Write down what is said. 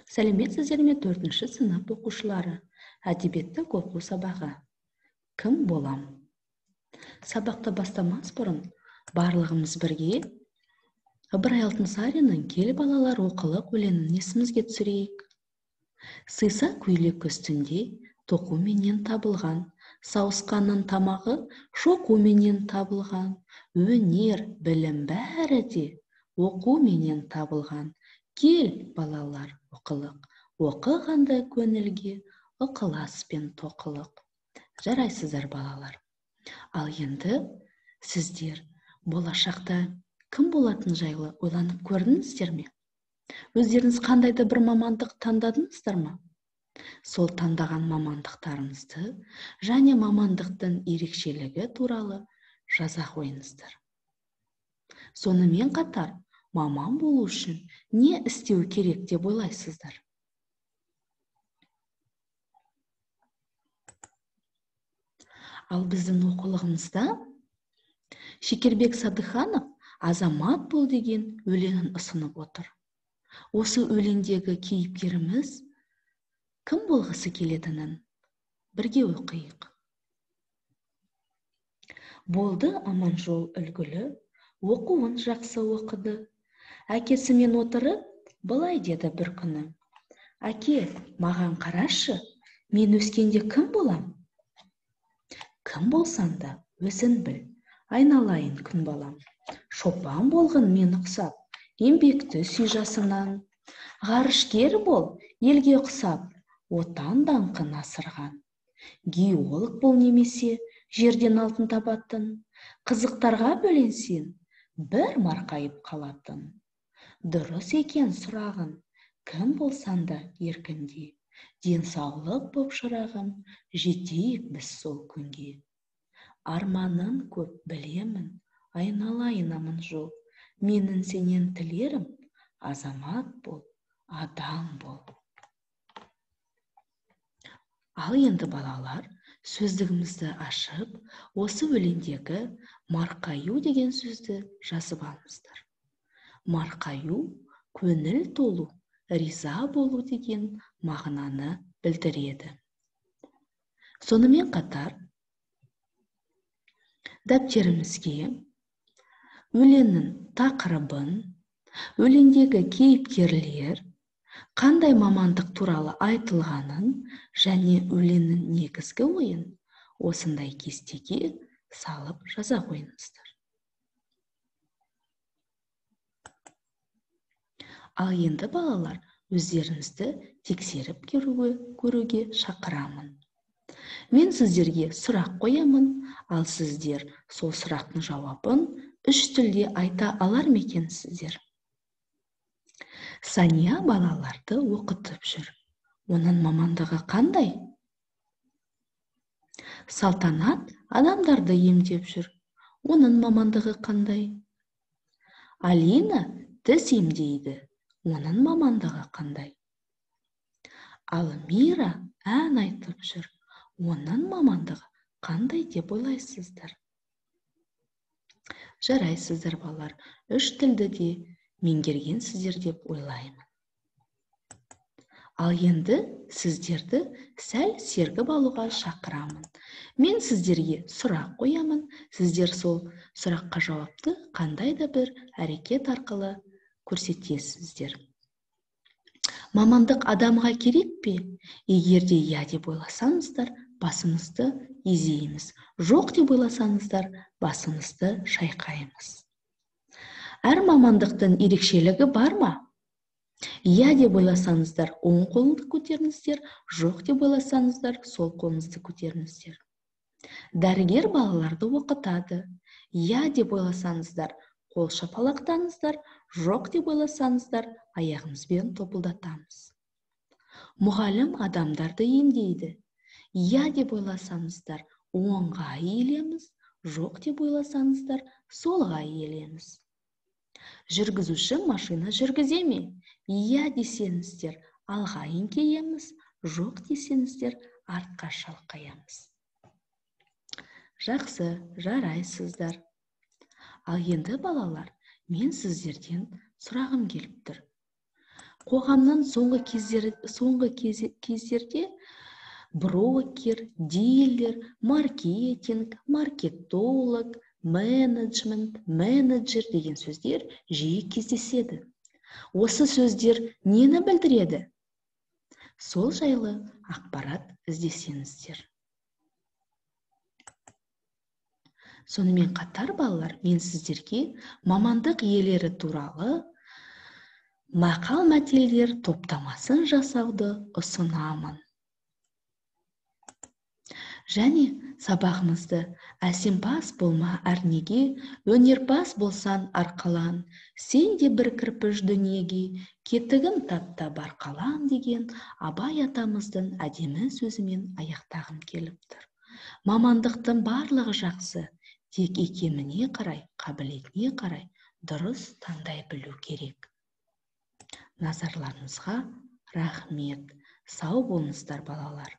Сәлеметсіздер ме, 4-ші сынып оқушылары? Әдебиеттік оқу сабағы. Кім болам? Сабақты бастамас бұрын барлығымыз бірге Ыбырай Алтынсариннің «Кел балалар оқылық» өлеңін есімізге түсірейік. Сыйса көйлек үстінде тоқуменен табылған, сауысқанның тамағы шоқуменен табылған, өнер, білім бәрі де оқуменен табылған. Кел, балалар, оқылық, оқығанда көңілге ықылас пен тоқылық. Жарайсыздар, балалар. Ал енді сіздер болашақта кім болатын жайлы ойланып көрдіңіздер ме? Өздеріңіз қандай да бір мамандық таңдадыңыздар ма? Сол таңдаған мамандықтарыңызды және мамандықтың ерекшелігі туралы жаза қойыңыздар. Сонымен қатар, маман болу үшін не істеу керек деп ойлайсыздар? Ал біздің оқулығымызда Шекербек Садыханов «Азамат бол» деген өлеңін ұсынып отыр. Осы өлеңдегі кейіпкеріміз кім болғысы келетінін бірге оқиық. Болды Аманжол үлгілі, оқуын жақсы оқыды. Әкесімен отырып, былай деді бір күні. Әке, маған қарашы, мен өскенде кім болам? Кім болсаң да өзің біл, айналайын күн балам. Шопан болғын мен ұқсап, еңбекті сүй жасынан. Ғарышкер бол, елге ұқсап, отан даңқын асырған. Геолог бол немесе жерден алтын табатын. Қызықтарға бөленсең, бір марқайып қалатын. Дұрыс екен сұрағын, кім болсаң да еркінде. Денсаулық боп шырағым, жетейік біз сол күнге. Арманың көп білемін, айналайын Аманжол. Менің сенен тілерім, азамат бол, адам бол. Ал енді балалар, сөздігімізді ашып, осы өлеңдегі марқаю деген сөзді жазып алыңыздар. Марқаю, көңіл толу, риза болу деген мағынаны білдіреді. Сонымен қатар, дәптерімізге өлеңнің тақырыбын, өлеңдегі кейіпкерлер, қандай мамандық туралы айтылғанын және өлеңнің негізгі ойын осындай кестеге салып жаза қойыңыздар. Ал енді балалар, өздеріңізді тексеріп көруге шақырамын. Мен сіздерге сұрақ қоямын, ал сіздер сол сұрақтың жауабын үш тілде айта алар ма екенсіздер? Сания балаларды оқытып жүр. Оның мамандығы қандай? Салтанат адамдарды емдеп жүр. Оның мамандығы қандай? Алина тіс емдейді. Оның мамандығы қандай? Ал Мира ән айтып жүр. Оның мамандығы қандай деп ойлайсыздар? Жарайсыздар, балалар. Үш тілді де меңгергенсіздер деп ойлаймын. Ал енді сіздерді сәл сергіп алуға шақырамын. Мен сіздерге сұрақ қоямын. Сіздер сол сұраққа жауапты қандай да бір әрекет арқылы көрсетесіздер. Мамандық адамға керек пе? Егер де иә деп ойласаңыздар, басымызды изейміз. Жоқ деп ойласаңыздар, басымызды шайқаймыз. Әр мамандықтың ерекшелігі бар ма? Иә деп ойласаңыздар, оң қолыңды көтеріңіздер, жоқ деп ойласаңыздар, сол қолыңызды көтеріңіздер. Дәрігер балаларды оқытады. Иә деп ойласаңыздар, қол шапалақтаңыздар, жоқ деп ойласаңыздар, аяғымызбен топылдатамыз. Мұғалім адамдарды емдейді. Иә деп ойласаңыздар, оңға иілеміз, жоқ деп ойласаңыздар, солға иілеміз. Жүргізуші машина жүргізе ме? Иә десеңіздер, алға еңкейеміз, жоқ десеңіздер, артқа шалқаямыз. Жақсы, жарайсыздар. Ал енді балалар, мен сіздерден сұрағым келіп тұр. Қоғамның соңғы кездерде брокер, дилер, маркетинг, маркетолог, менеджмент, менеджер деген сөздер жиі кездеседі. Осы сөздер нені білдіреді? Сол жайлы ақпарат іздесеңіздер. Сонымен қатар, балалар, мен сіздерге мамандық иелері туралы мақал-мәтелдер топтамасын жасауды ұсынамын. Және сабағымызды әсемпаз болма әрнеге, өнерпаз болсаң арқалан, сен де бір кірпіш дүниеге, кетігін тап та бар қалан деген Абай атамыздың әдемі сөзімен аяқтағым келіп тұр. Мамандықтың барлығы жақсы, тек икеміне қарай, қабілетіне қарай дұрыс таңдай білу керек. Назарларыңызға рахмет. Сау болыңыздар, балалар.